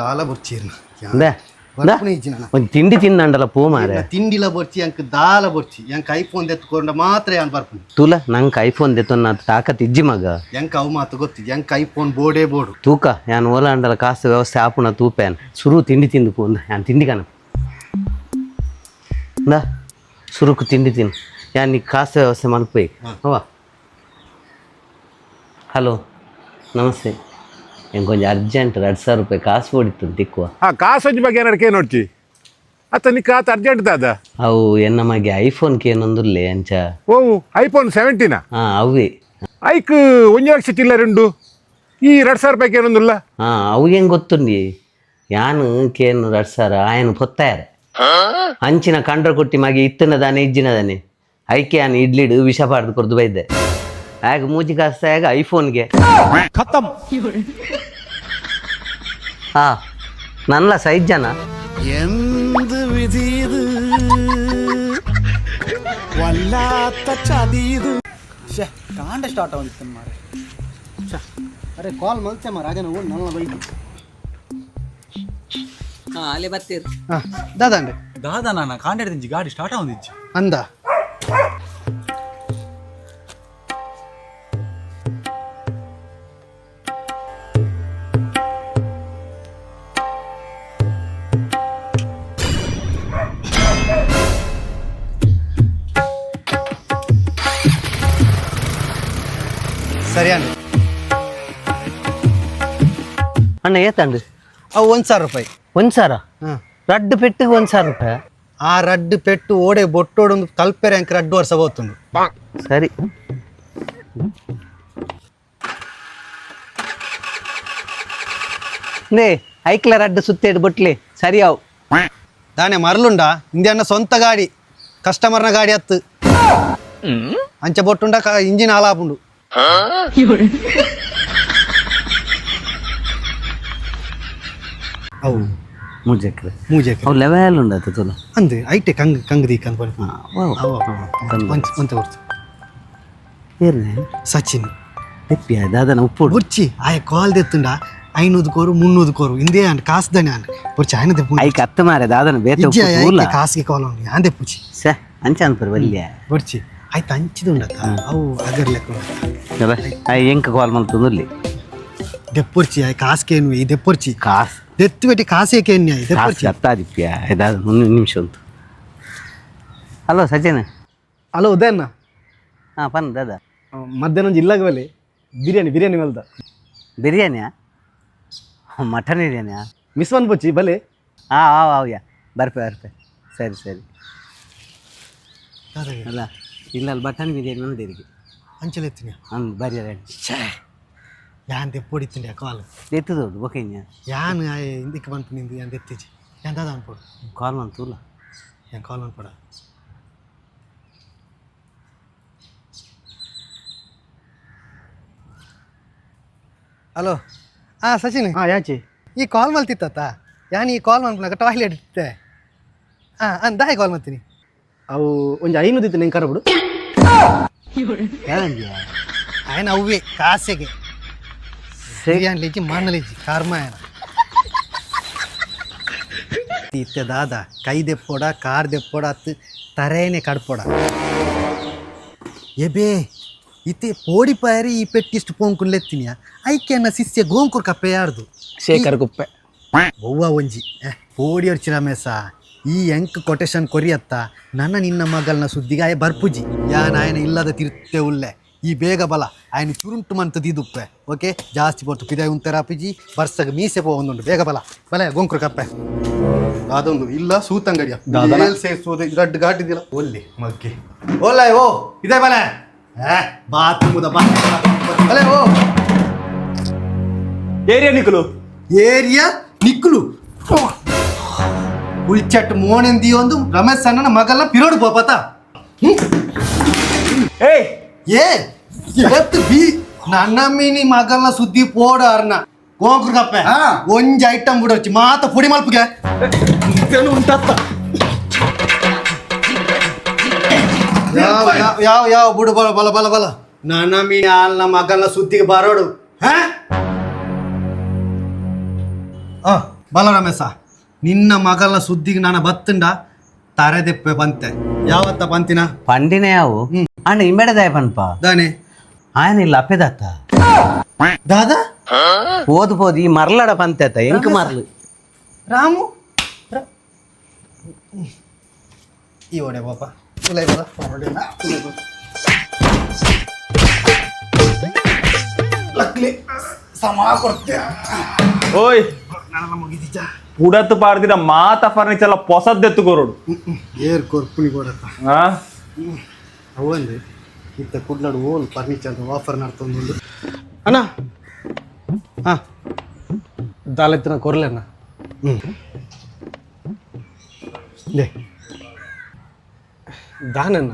ದಾಲ ಬೊರ್ಚಿ. ಒಂಜಿ ತಿಂಡಿ ತಿನ್ನಂಡಲ ಪೋ ಮಾರೆ. ತಿಂಡಿಲ ಬೊರ್ಚಿ, ಅಂಕ್ ದಾಲ ಬೊರ್ಚಿ. ಎಂಕ್ ಐಫೋನ್ ದೆತ್ಕೊಂಡ ಮಾತ್ರ ಯಾನ್ ಬರ್ಪುನಿ. ತೂಲ, ನಂಗೆ ಐಫೋನ್ ದೆತ್ತೊನ್ನ ತಾಕತ್ ಇಜ್ಜಿ ಮಗ. ಎಂಕ್ ಅವು ಮಾತ ಗೊತ್ತಿ, ಎಂಕ್ ಐಫೋನ್ ಬೋಡೇ ಬೋಡು. ತೂಕ, ಯಾನ್ ಓಲ ಅಂಡಲ ಕಾಸು ವ್ಯವಸ್ಥೆ ಆಪುಣ ತೂಪೇನ್. ಸುರು ತಿಂಡಿ ತಿಂದು ಪೋಂದ. ಯಾನ್ ತಿಂಡಿ ಕಾಣ ಇಂದಾ, ಸುರುಕು ತಿಂಡಿ ತಿನ್ನು. ಯಾನ್ ನೀ ಕಾಸು ವ್ಯವಸ್ಥೆ ಮಲ್ಪೆ ಅವ. ಹಲೋ, ನಮಸ್ತೆ. ಎಂಕ್ ಒಂಜಿ ಅರ್ಜೆಂಟ್ 2000 ರೂಪಾಯಿ ಕಾಸು ಬೋಡಿತ್ತು, ತಿಕ್ಕುವ? ಆ ಕಾಸೊಂಜಿ ಬಗ್ಗೆ ಏನಾರು ನೋಡ್ತಿ ಅತ್ತ ನಿಕ್ಕ ಆತ ಅರ್ಜೆಂಟ್ ದಾದ? ಅವು ಎನ್ನ ಮಗೆ ಐಫೋನ್ ಕೇನೊಂದುಲ್ಲೆ ಅಂಚ. ಓ, ಐಫೋನ್ 17? ಹಾಂ, ಅವೇ. ಐಕ್ 1 ಲಕ್ಷ ಚಿಲ್ಲರೆ ಉಂಡು, ಈ 2000 ರೂಪಾಯಿಗೆ ಏನೊಂದುಲ್ಲ. ಹಾಂ, ಅವು ಹೆಂಗೆ ಗೊತ್ತುಂಡಿ? ಯಾನು ಕೇನು 2000 ಆಯನು ಪೊತ್ತಾಯರೆ ಅಂಚಿನ ಕಂಡ್ರ ಕೊಟ್ಟಿ ಮಗೆ ಇತ್ತನ ದಾನೆ ಇಜ್ಜಿನ ದಾನೆ. ಐಕೆ ಯಾನು ಇಡ್ಲಿಡು ವಿಷ ಪಾಡ್ದು ಕೊರ್ದು ಬೈದೆ. ಆಗ ಮೂಜಿ ಕಾಸ್ತಾಗ ಐಫೋನ್ಗೆ. ಖತಮ್. ಹಾ, ನನ್ಲ ಸೈಜ್ ಜನ. എന്ത് വിധി ഇത്, വല്ലാത്ത ചതി ഇത്. ಕಾಂಡ ಸ್ಟಾರ್ಟ್ ಆವಂದಿತ್ತು ಮಾರೆ. ಅರೆ, ಕಾಲ್ ಮಲ್ತೆ ಮಾರ ರಾಜನ ಓಡ್ ನನ್ನ ಬೈಕ್. ಹಾಂ, ಅಲ್ಲೇ ಬರ್ತೀರಿ. ಹಾ, ದಾದಾಂಡೆ. ದಾದಾ, ನಾನು ಕಾಂಡ ಹಿಡ್ದಿಂಜಿ, ಗಾಡಿ ಸ್ಟಾರ್ಟ್ ಆವಂದಿಜ್ಜಿ. ಅಂದ. ಸರಿ ಅಣ್ಣ. ಅಣ್ಣ, ಏತಂಡು? ಅವು 1000 ರೂಪಾಯಿ. 1000? ಹಾಂ. ರಡ್ಡು ಪೆಟ್ಟಿಗೆ 1000 ರೂಪಾಯಿ? ಆ ರಡ್ಡು ಪೆಟ್ಟು ಓಡೆ ಬೊಟ್ಟೋಡೊಂದು ಕಲ್ಪೆರೆ ಅಂಕ ರಡ್ಡು ವರ್ಷ ಹೋಗ್ತುಂಡು. ಸರಿ. ನೇ ಐಕ್ಲ ರಡ್ಡು ಸುತ್ತೇಡು ಬೊಟ್ಲಿ ಸರಿ ಅವು. ದಾನೆ ಮರಲುಂಡ ಇಂದೆ ಅಣ್ಣ, ಸ್ವಂತ ಗಾಡಿ, ಕಸ್ಟಮರ್ನ ಗಾಡಿ ಹತ್ತು ಅಂಚೆ ಬೊಟ್ಟುಂಡ ಇಂಜಿನ್ ಹಾಳಾಪುಂಡು. ಅವು ಮೂಜೆಕ್ರೆ. ಮೂಜೆಕ್ರೆ. ಅವು ಲೆವೆಲ್ ಉಂಡಾತ ತುಲ. ಅಂದ್ ಐಟೆ ಕಂಗ್ ಕಂಗ್ ದೀಕ್ ಅಂತ. ಒಂಚ ಹೊರ್ತು. ಏರ್ನೆ? ಸಚಿನ್. ತೆಪ್ಪಿಯ ದಾದನ ಉಪ್ಪುಡು. ಬುರ್ಚಿ, ಆಯ ಕಾಲ್ ದೆತ್ತುಂಡ 500 ಕೋರು, 300 ಕೋರು ಇಂದೇ ಅಂಡ್ ಕಾಸು ದಣೆ ಅಂಡ್ ಬುರ್ಚಿ ಆಯ್ನ ದೆಪ್ಪು. ಐಕ್ ಅತ್ತ ಮಾರೆ, ದಾದನ ಬೇತೆ. ಇಜ್ಜಿ. ಉಪ್ಪು ತೂಲ. ಕಾಸಿಗೆ ಕಾಲ್ ಉಂಡು, ಯಾನ್ ದೆಪ್ಪುಚಿ. ಸ ಅಂಚ ಅನ್ಪರ್ ವಲ್ಯ. ಬುರ್ಚಿ, ಆಯ್ತು, ಅಂಚಿದುಂಡತ್ತ ಅವು ಅಗರ್ ಲೆಕ್ಕ ಉಂಡತ್ತ. ಅಲ್ಲ, ಎಂಕ ಕಾಲ್ ಮಲ್ತೊಂದುಲ್ಲಿ. ದೆಪ್ಪುರ್ಚಿ, ಆಯ್ ಕಾಸ್ಕೇನು ಈ ದೆಪ್ಪುರ್ಚಿ. ಕಾಸ್. ದೆತ್ತು ಬೆಟ್ಟಿ ಕಾಸೇಕೇನು ಆಯ್. ಕಾಸು. ದೆಪ್ಪುರ್ಚಿ. ಅತ್ತಾದಿಪ್ಪಿಯ ದಾದ, ಒಂದು ನಿಮಿಷ ಉಂಟು. ಹಲೋ ಸಚಿನ್. ಹಲೋ ಉದಯಣ್ಣ. ಹಾಂ, ಪನ್ ದಾದ? ಮಧ್ಯಾಹ್ನ ಒಂಜಿ ಇಲ್ಲಾಗ ಬಲೆ, ಬಿರಿಯಾನಿ ಬಿರಿಯಾನಿ ಮಲ್ದ. ಬಿರಿಯಾನಿಯಾ, ಮಟನ್ ಬಿರಿಯಾನಿಯಾ? ಮಿಸ್ ಪೊಚ್ಚಿ ಬಲೆ. ಹಾಂ ಹಾಂ ಹಾವ್ಯಾ, ಬರ್ಪೆ ಬರ್ಪೆ. ಸರಿ ಸರಿ. ಅಲ್ಲ, ಇಲ್ಲ, ಅಲ್ಲಿ ಬಟನ್ ಬಿರಿಯಾನಿ ಒಂದು. ಅಂಚಲೆತ್ತಿನ. ಹ್ಞೂ, ಬರಿ. ಯಾನ್ ದೆಪ್ಪೊಡಿತ್ತಿಂಡೆ ಕಾಲ್. ಎತ್ತದೋಡು ಬೊಕೈನ್ಯಾ. ಯಾನ್ ಆಯ್ ಇಂದಿಕ್ಕೆ ಬಂತು ನಿಂದು, ಯಾನ್ ದೆತ್ತಿಜಿ. ಯಾನ್ ದಾದ ಅನ್ಪೋಡು? ಕಾಲ್ ಮಂತೂಲ. ಯಾನ್ ಕಾಲ್ ಅನ್ಪೋಡ. ಹಲೋ, ಹಾಂ ಸಚಿನ್. ಹಾಂ, ಯಾಚೆ? ಈ ಕಾಲ್ ಮಲ್ತಿತ್ತ ಯಾನ್, ಈ ಕಾಲ್ ಮನ್ಪುನಾಗ ಟಾಯ್ಲೆಟ್ ಇತ್ತೆ. ಹಾಂ, ಅಂದಾಯ್ ಕಾಲ್ ಮಾಡ್ತೀನಿ. ಅವು ಒಂಜಿ 500 ಇತ್ತು, ನಿಂಗೆ ಕರಬಿಡು. ಯಾವಂದ್ಯಾ? ఆయన ಅವ್ವೇ ಕಾಸೆಗೆ ಬಿರಿಯಾನಿ ಲೇಜಿ ಮಣ್ಣಲೇಜಿ ಕರ್ಮ. ఆయన ಇತ್ತೆ ದಾದ, ಕೈ ದೆಪ್ಪೋಡ, ಕಾರ್ ದೆಪ್ಪೋಡ, ಅತ್ತು ತರೇನೆ ಕಡ್ಪೋಡ. ಎಬೇ, ಇತ್ತೆ ಪೋಡಿಪಾಯರಿ ಈ ಪೆಟ್ಟಿಷ್ಟು ಪೋಂಕುನ್ ಲೆತ್ತಿನಿಯ ಐಕೆನ್ನ ಶಿಷ್ಯ ಗೋಂಕುರ್ ಕಪ್ಪೆ ಯಾರ್ದು? ಶೇಖರ್ ಗುಪ್ಪೆ. ಒವ್ವ ಒಂಜಿ ಪೋಡಿ ಅರ್ಚಿ ರಮೇಶ, ಈ ಎಂಕ್ ಕೊಟೇಶನ್ ಕೊರಿಯತ್ತ ನನ್ನ ನಿನ್ನ ಮಗಲ್ನ ಸುದ್ದಿಗೆ ಆಯ ಬರ್ಪುಜಿ. ಯಾನ್ ಆಯನ ಇಲ್ಲದ ತಿರ್ತೆ ಉಲ್ಲೆ. ಈ ಬೇಗ ಬಲ, ಆಯನ ಚುರುಂಟು ಮಂತ ದೀದುಪ್ಪೆ. ಓಕೆ, ಜಾಸ್ತಿ ಪೊರ್ತು ಪಿದಾಯಿ ಉಂತೆರಾಪಿಜಿ, ಬರ್ಸಗ ಮೀಸೆ ಪೋ ಒಂದುಂಡು. ಬೇಗ ಬಲ ಬಲ ಗೊಂಕುರು ಕಪ್ಪೆ. ಅದೊಂದು ಇಲ್ಲ ಸೂತಂಗಡಿಯ ಸೇರಿಸುವುದು ರಡ್ಡು ಘಾಟಿದಿಲ್ಲ ಒಲ್ಲಿ ಮಗ್ಗೆ ಓಲ್ಲ. ಓ, ಇದೇ ಬಲೆ. ಏ, ಬಾತ್ ಬಾ ಬಲೆ ಓ. ಏರಿಯಾ ನಿಕ್ಕಲು. ಏರಿಯಾ ನಿಕ್ಕಲು. ಉಳ್ಚಟ್ ಮೋನೆಂದಿ ಒಂದು ರಮೇಶ್ ಅಣ್ಣನ ಮಗಲ್ನ ಪಿರೋಡು ಬೋಪತ. ಏಯ್. ಏ ಇವತ್ತು ಬಿ ನನ್ನ ಮೀನಿ ಮಗಲ್ನ ಸುದ್ದಿ ಪೋಡ ಅರ್ನ ಗೋಂಕುರು ಕಪ್ಪೆ. ಒಂಜಿ ಐಟಮ್ ಬಿಡೋಚಿ ಮಾತ ಪುಡಿ ಮಲ್ಪುಗೆ ಉಂಟತ್ತ. ಯಾವ ಯಾವ ಯಾವ ಬಿಡು, ಬಲ ಬಲ ಬಲ ಬಲ. ನನ್ನ ಮೀನಿ ಆಲ್ನ ಮಗಲ್ನ ಸುದ್ದಿಗೆ ಬರೋಡು. ಹಾ. ಬಲ ರಮೇಶ, ನಿನ್ನ ಮಗಲ ಸುದ್ದಿಗೆ ನಾನು ಬತ್ತುಂಡ ತರೆದೆಪ್ಪೆ ಬಂತೆ. ಯಾವತ್ತ ಪಂತಿನ? ಪಂಡಿನ ಯಾವು ಅಣ್ಣ ಇಂಬೆಡದಾಯ ಪನ್ಪ. ದಾನೆ? ಆಯನ ಇಲ್ಲ ಅಪ್ಪೆದಾತ. ದಾದಾ? ಪೋದು ಪೋದು ಈ ಮರ್ಲಡ ಪಂತೆ ಎಂಕ್ ಮರ್ಲು. ರಾಮು ಈ ಒಡೆ ಪಾಪ ಉಲೈ ಬಲ. ಲಕ್ಲಿ ಸಮಾ ಕೊಡ್ತೆ. ಓಯ್, ಪುಡತ್ ಪಾಡ್ದಿನ ಮಾತ ಫರ್ನಿಚರ್ ಎಲ್ಲ ಪೊಸದ್ದೆತ್ತು ಕೊರೋಡು. ಏರ್ ಕೊರ್ಪುನಿ ಕೊಡತ್ತ. ಆ? ಅವಂದು ಇತ್ತ ಕುಡ್ಲಾಡು ಓಲ್ ಫರ್ನಿಚರ್ ಆಫರ್ ನಡ್ತೊಂದು ಅಣ್ಣ. ಹಾಂ. ದಾಲೆತ್ತಿನ ಕೊರ್ಲೆಣ್ಣ. ಹ್ಞೂ they. ದಾನಣ್ಣ,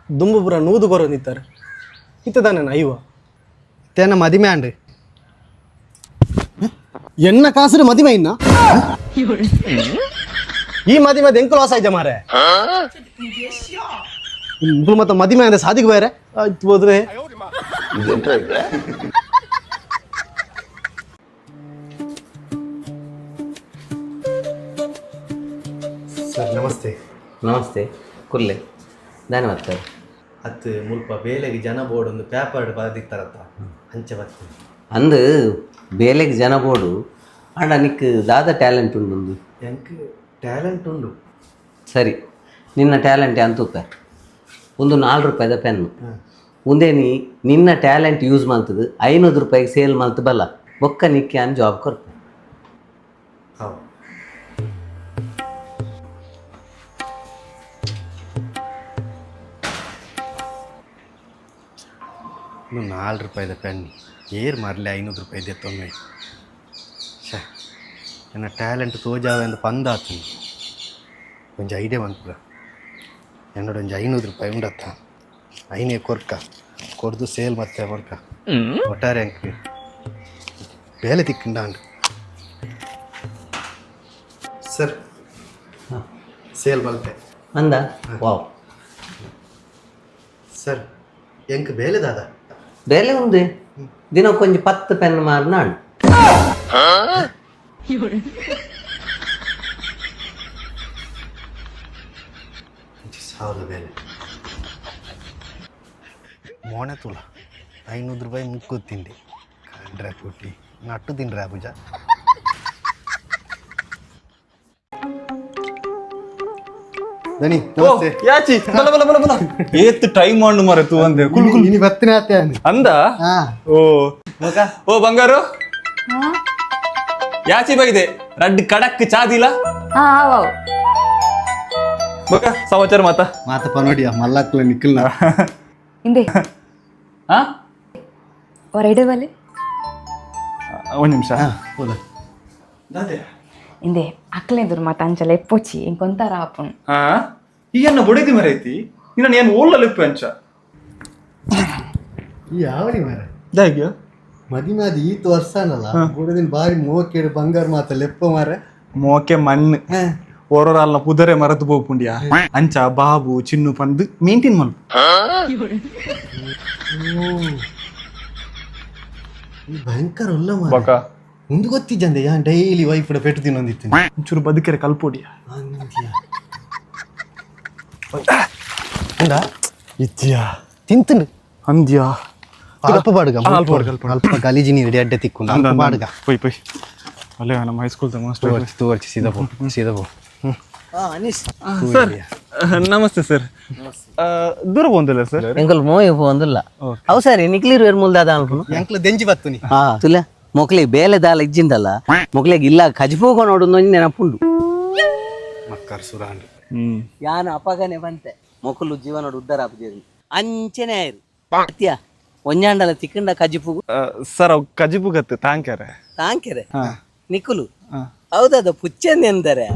ದುಂಬುಪುರ ನೂದು ಕೊರ ನಿತ್ತಾರೆ ಇತ್ತ ದಾನಣ್ಣ ಐವ. ತೇನ ಮದಿಮೆ ಆಂಡ್. ಎನ್ನ ಕಾಸು ಮದಿಮೆ ಇನ್ನ ಈ ಮದಿಮೆ ಎಂಕು ಲಾಸ್ ಆಯ್ತ ಮಾರೆ. ಮುಗ್ಳು ಮತ್ತೆ ಮದಿಮೆ ಅಂದ್ರೆ ಸಾದಿಗೆ ಬೇರೆ ಆಯ್ತು ಹೋದ್ರೆ. ಸರ್, ನಮಸ್ತೆ. ನಮಸ್ತೆ, ಕುಲ್ಲೆ. ಧನ್ಯವಾದ. ಅತ್ತು ಮುಲ್ಪ ಬೇಲೆಗೆ ಜನ ಬೋರ್ಡ್ ಒಂದು ಪೇಪರ್ ಬರೆದಿತ್ತಾರತ್ತ, ಅಂಚೆ ಬರ್ತದೆ. ಅಂದು ಬೇಲೆಗೆ ಜನ ಬೋಡು ಅಣ್ಣ, ನಿಕ್ ದಾದ ಟ್ಯಾಲೆಂಟ್ ಉಂಡು? ಎಂಕ್ ಟ್ಯಾಲೆಂಟ್ ಉಂಡು. ಸರಿ, ನಿನ್ನ ಟ್ಯಾಲೆಂಟ್ ಅಂತೂಪ ಒಂದು 4 ರೂಪಾಯಿದ ಪೆನ್ ಒಂದೇ. ನೀ ನಿನ್ನ ಟ್ಯಾಲೆಂಟ್ ಯೂಸ್ ಮಾಡ್ತದೆ 500 ರೂಪಾಯಿಗೆ ಸೇಲ್ ಮಾಡ್ತು ಬಲ್ಲ ಬೊಕ್ಕ ನಿಕ್ಕೆ ಅನ್ ಜಾಬ್ ಕೊರ್ಪೆ. ಹೌದು. ಇನ್ನು 4 ರೂಪಾಯಿದ ಪೆನ್ ಏರ್ ಮಾರಲಿ 500 ರೂಪಾಯಿ ತೊಮ್ಮೆ. ಶ ನನ್ನ ಟ್ಯಾಲೆಂಟ್ ತೋಜಾವ ಎಂದು ಪಂದಾತು. ಒಂಜಿ ಐಡಿಯಾ ಬಂತುರ. എന്നೋಡ ಒಂಜಿ 500 ರೂಪಾಯಿ ಉಂಡತ್ತ, ಐನೇ ಕೊರ್ಕ ಕೊರ್ದು ಸೇಲ್ ಮತ್ತೆ ಕೊರ್ಕ. ಒಟ್ಟಾರೆ ಅಂಕ್ ಬೇಲೆ ತಿಕ್ಕಿಂಡಾಂಡ್. Sir, sale ಬಲ್ತೆ. ಅಂದ, ವಾವ್. ಸರ್, ಎಂಕ್ ಬೇಲೆ ದಾದ? ಬೇಲೆ ಉಂದೆ, ದಿನಕ್ಕೊಂಜಿ 10 ಪೆನ್ ಮಾರ್ನಾಡು. ಸಾವಿರದ ಬೇಲೆ ಮೋಣೆ ತುಲ 500 ರೂಪಾಯಿ ಮುಕ್ಕು ತಿಂಡಿ ಕಂಡ್ರೆ ಕೊಟ್ಟಿ ನಟ್ಟು ತಿಂಡ್ರೆ ಪೂಜ. ದನಿ, ನಮಸ್ತೆ. ಯಾಚಿ, ಬಲ ಬಲ ಬಲ ಬಲ, ಏತ್ ಟೈಮ್ ಮಾಡು ಮರೆ ತೂ ಅಂದೆ. ಕುಲ್ ಕುಲ್. ಇನಿ ಬತ್ತಿನ ಆತೆ. ಅಂದ. ಹಾ. ಓ ಓ ಬಂಗಾರು, ಯಾಚಿ ಬೈದೆ ರಡ್ಡ್ ಕಡಕ್ ಚಾದಿಲ್ಲ. ಹಾ, ವಾವ್. ಬೊಕ ಸಮಾಚಾರ ಮಾತ? ಮಾತಪ್ಪ ನೋಡಿಯ ಮಲ್ಲಾಕ್ಲ ನಿಕ್ಕಲ್ನ. ಹಿಂದೆ. ಹಾ. ಹೊರಗಡೆ ಬಲೆ. ಒಂದ್ ನಿಮಿಷ. ಹೌದಾ? ಹಿಂದೆ ಅಕ್ಲೆದುರು ಮಾತ ಅಂಚಲ ಎಪ್ಪೊಚ್ಚಿ ಇಂಕೊಂತಾರ ಆಪುನ್. ಹಾ, ಈ ಅನ್ನ ಬೊಡೆದಿ ಮರೈತಿ, ನಿನ್ನ ಏನು ಓಲ್ಲಲಿಪ್ಪು ಅಂಚ. ಯಾವನಿ ಮಾರ? ದಾಗ್ಯ? ಮದಿಮೆ ಅದು ಈತ ವರ್ಷ ಅನ್ನಲ್ಲ, ಬುಡದಿನ ಬಾರಿ ಮೋಕೇಡು ಬಂಗಾರ ಮಾತ ಲೆಪ್ಪ ಮಾರ. ಮೋಕೆ ಮಣ್ಣು ಓರೋರಾಲ್ನ ಪುದರೆ ಮರತು ಪೋಪುಂಡ್ಯಾ. ಅಂಚ ಬಾಬು ಚಿನ್ನು ಪಂದು ಮೇಂಟೈನ್ ಮಲ್ಪು. ಈ ಭಯಂಕರ ಉಲ್ಲ ಮಾರ. ಬಕ ಮುಂದೆ ಗೊತ್ತಿದ್ದಂದೆ ಯಾನ್ ಡೈಲಿ ವೈಫ್ ಪೆಟ್ಟು ತಿನ್ನೊಂದಿತ್ತು. ಒಂಚೂರು ಬದುಕೆರೆ ಕಲ್ಪೋಡಿಯ. ಉಂಡಾ? ಇತ್ಯಾ. ತಿಂತುಂಡು. ಅಂದ್ಯಾ? ಅಲ್ಪ ಬಾಡುಗ. ಅಲ್ಪ ಬಾಡುಗ, ಅಲ್ಪ. ಅಲ್ಪ ಗಲೀಜಿ ನೀರು ಅಡ್ಡೆ ತಿಕ್ಕು, ಅಲ್ಪ ಬಾಡುಗ. ಪೊಯ್ ಪೊಯ್, ಅಲ್ಲೇ ನಮ್ಮ high school master. ತೋರ್ಚಿ ತೋರ್ಚಿ, ಸೀದಾ ಪೋ, ಸೀದಾ ಪೋ. ಅನೀಶ್. ಸರ್, ನಮಸ್ತೆ ಸರ್. ದೂರ ಬಂದಿಲ್ಲ ಸರ್. ಎಂಕಲ್ ಮೋಯ ಒಂದಿಲ್ಲ. ಅವು ಸರಿ, ನಿಕ್ಲಿರು ಏರ್ ಮುಲ್ದಾದ ಅನ್ಪುನು. ಎಂಕ್ಲ ದೆಂಜಿ ಬತ್ತುನಿ. ಹಾ ತುಲ, ಮೊಕ್ಲಿಗೆ ಬೇಲೆ ದಾಲ ಇಜ್ಜಿಂದಲ್ಲ, ಮೊಕ್ಲಿಗೆ ಇಲ್ಲ ಕಜಿಪೋಗ ನೋಡು ನೆನಪುಂಡು. ಮಕ್ಕರ್ ಸುರಾಂಡ್. ಹ್ಮ್. ಯಾನ ಅಪಗನೆ ಬಂತೆ, ಮೊಕಲು ಜೀವನೋಡು ಉದ್ಧಾರ ಆಪುಜೇರು ಅಂಚನೆ ಆಯ್ರು ಅತ್ಯ ಒಂಜಾಂಡಲ ತಿಕ್ಕಂಡ ಕಜಿಪುಗು. ಸರ್, ಅವು ಕಜಿಪು ಗತ್ತು ತಾಂಕ್ಯಾರೆ. ತಾಂಕೆರೆ ನಿಕ್ಕುಲು ಹೌದದ ಪುಚ್ಚಂది ಎಂದರೆ.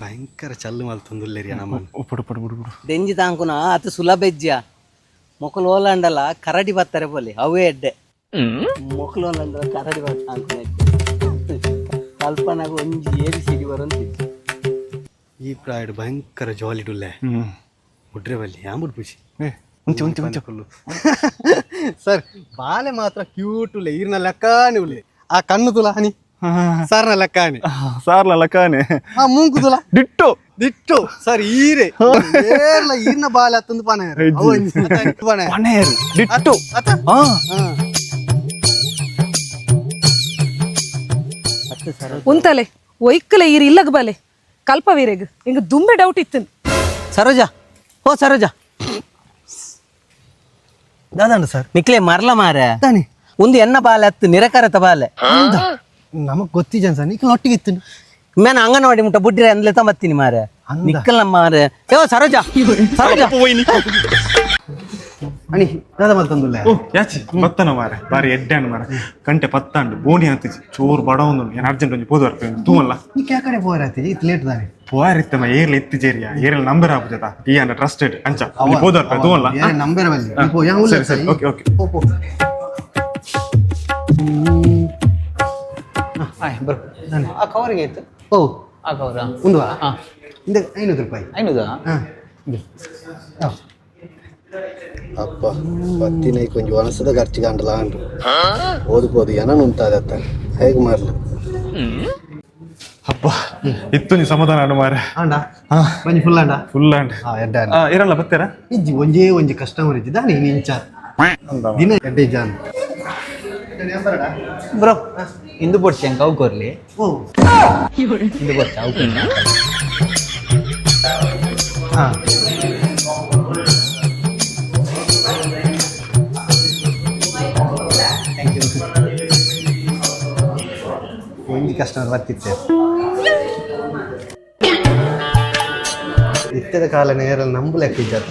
ಭಯಂಕರ ಚಲ್ಲು ಮಲ್ತೊಂದುಲ್ಲೇರಿಯ ನಮ್ಮ. ಉಪ್ಪಡು ಪಡು ಬಿಡು ಬಿಡು. ದೆಂಜಿ ತಾಂಕುನ ಅತಿ ಸುಲಭ ಹೆಜ್ಜ. ಮೊಕಲು ಓಲಾಂಡಲ ಕರಡಿ ಬತ್ತಾರೆ ಪೋಲಿ, ಅವೇ ಎಡ್ಡೆ. ಮೊಕಲು ಓಲಾಂಡಲ ಕರಡಿ ಬತ್ತ ತಾಂಕುನ ಎಡ್ಡೆ. ಕಲ್ಪನಾಗ ಒಂಜಿ ಏರಿ ಸಿಡಿ ಬರಂತಿತ್ತು. ಈ ಪ್ರಾಯಡ್ ಭಯಂಕರ ಜಾಲಿ ಡುಲ್ಲೆ. ಹ್ಮ್. ಬುಡ್ರೆ ಬಲ್ಲಿ ಯಾಂಬುಡ್ ಪೂಜಿ. ಏ ಉಂಚಿ ಉಂಚಿ ಉಂಚಿ. ಸರ್, ಬಾಲೆ ಮಾತ್ರ ಕ್ಯೂಟ್ ಉಲ್ಲೆ, ಈರ್ನ ಲೆಕ್ಕ ಉಲ್ಲೆ. ಆ ಕಣ್ಣು ತುಲ ಹನಿ. ಸರ್ನ ಲೆಕ್ಕಾನೆ. ಸಾರ್ಲ ಲಕ್ಕಾನೆ. ಆ ಮೂಂಕುದುಲ. ಡಿಟ್ಟು. ದಿಟ್ಟು ಸರ್ ಈರೆ ಏರ್ಲ ಈರ್ನ ಬಾಲ ತಂದು ಪಾನೆ ಪಾನೆ. ಪಣೇರು ಡಿಟ್ಟು. ಅತ್ತ. ಹಾ. ಉಂತಲೆ ಒಯ್ಕಲೆ ಈರ್ ಇಲ್ಲಗ್ ಬಲೆ ಕಲ್ಪ ವೀರೆಗ್ ಇಂಗ್ ದುಂಬೆ ಡೌಟ್ ಇತ್ತು. ಸರೋಜಾ, ಓ ಸರೋಜಾ. ದಾದಾಂಡ ಸರ್? ನಿಕ್ಲೆ ಮರ್ಲ ಮಾರೆ. ತಾನೆ. ಒಂದು ಎನ್ನ ಬಾಲೆ ಅತ್ತು, ನಿರಕರತ ಬಾಲೆ. ನಮಗ್ ಗೊತ್ತಿಜನ್ ಸರ್, ನಿಕ್ಲ ಒಟ್ಟಿಗೆ ಇತ್ತು. ಮೇನ ಅಂಗನವಾಡಿ ಮುಟ್ಟ ಬುಡ್ಡಿರ ಅಂದ್ಲೆ ತಂಬತ್ತೀನಿ ಮಾರೆ. ಅಂದ. ನಿಕ್ಕಲ್ ಮಾರೆ. ಏ ಸರೋಜಾ, ಸರೋಜಾ. ಅಣಿ, ದಾದ ಮಲ್ತಂದುಲ್ಲ? ಓ ಯಾಚಿ ಬತ್ತನ ಮಾರೆ, ಬಾರಿ ಎಡ್ಡೆ ಮಾರೆ. ಗಂಟೆ ಪತ್ತಾಂಡು, ಬೋಣಿ ಆತಿಜಿ, ಚೋರು ಬಡ ಒಂದು. ಏನು ಅರ್ಜೆಂಟ್ ಒಂಜಿ ಪೋದು ಬರ್ಪೇನು ತೂವಲ್ಲ. ನಿಕ್ ಯಾ ಕಡೆ ಪೋರಾತಿ, ಇತ್ ಲೇಟ್ ದಾನೆ? ಪೋಯಾರಿತ್ತಮ್ಮ, ಏರ್ಲ ಇತ್ತಿ ಜೇರಿಯ, ಏರ್ಲ ನಂಬರ್ ಆಪುಜತ. ಈ ಅಂಡ ಟ್ರಸ್ಟೆಡ್ ಅಂಚ ಒಂಜಿ ಪೋದು ಬರ್ಪೆ ತೂವಲ್ಲ. ನಂಬರ್ ಬಲ್ಲಿ ಪೋ ಯಾ ಉಲ್ಲ. ಸರಿ ಸರಿ, ಓಕೆ ಓಕೆ. ಪೋ ಪೋ. ಬರು, ಆ ಕವರ್ಗೆ ಆಯ್ತು. ಓ. ಆ ಕವರ. ಒಂದು ಇಂದ 500 ರೂಪಾಯಿ. ಐನೂದಾ? ಹಾ. ಅಪ್ಪ ಪತ್ತಿನ ಕೊಂಚ ಒಣಸದ ಖರ್ಚು ಕಾಂಡಲ ಅಂಡು ಓದು ಪೋದು ಎನ ಉಂಟಾದತ್ತ ಹೇಗೆ ಮಾರ್ಲು. ಅಪ್ಪ ಇತ್ತು ನೀ ಸಮಾಧಾನ ಅನ್ನು ಮಾರೆ. ಆಂಡ, ಒಂಜಿ ಫುಲ್ ಆಂಡ. ಫುಲ್ ಅಂಡ್. ಹಾ, ಎಡ್ಡೆ ಆಂಡ. ಇರಲ್ಲ ಬತ್ತೀರಾ? ಇಜ್ಜಿ, ಒಂಜೇ ಒಂಜಿ ಕಸ್ಟಮರ್ ಇಜ್ಜಿ ದಾನಿ ಇಂಚ ದಿನ ಎಡ್ಡೆ ಜಾನ್. ಬ್ರೋ, ಇಂದು ಪೊಡ್ಚಿ ಅಂಕ ಅವು ಕೊರ್ಲಿ. ಓ. ಇಂದು ಪೊಡ್ಚಿ ಅವು ಕೊರ್ಲಿ. ಹಾ. ಒಂಜಿ ಕಸ್ಟಮರ್ ಬರ್ತಿತ್ತೆ. ಇತ್ತದ ಕಾಲ ನೇರಲ್ಲಿ ನಂಬುಲೆಕ್ಕ ಇಜ್ಜಾತ.